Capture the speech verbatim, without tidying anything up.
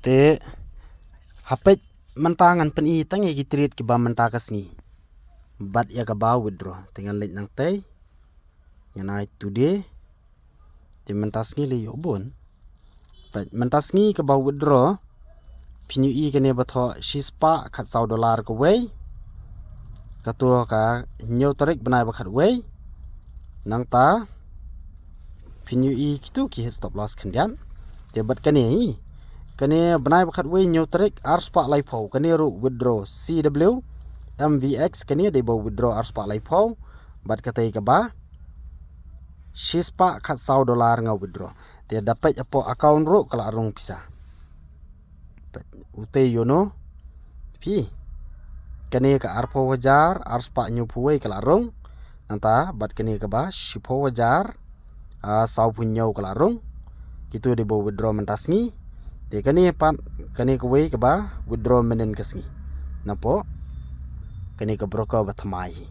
Te hapdeng mynta ngan pyni tang ïa ki trade kiba mynta ka sngi bad ïa kaba withdraw. Te ngan leit nangtei, ngan ai today. Te mynta sngi lei ïoh bun. Peit, mynta sngi kaba withdraw, phin ïohi kane ba thoh shispah khatsaw dollar kawei. Kato ka hynñiew tarik bnai ba khatwei. Nangta phin ïohi kitu ki hit stop loss khyndiat. Te bad kane hi, kane bnai ba khatwei hynñiew tarik arspah laiphew, kane ruh withdraw C W M V X, kane dei ba withdraw arspah laiphew. Bad katei kaba shispah khatsaw dollar nga withdraw. Te da peit hapoh account ruh ka la rung pisa. Peit, utei ïoh no phi. Kane ka arphew hajar arspah hynñiewphew wei ka la rung. Nangta bad kane kaba shiphew hajar, ah, sawphew hynñiew ka la rung. Kitu dei ba withdraw mynta sngi. Te kane pat, kane kawei kaba withdraw mynnin ka sngi. Napoh kane ka broker ba thymmai hi.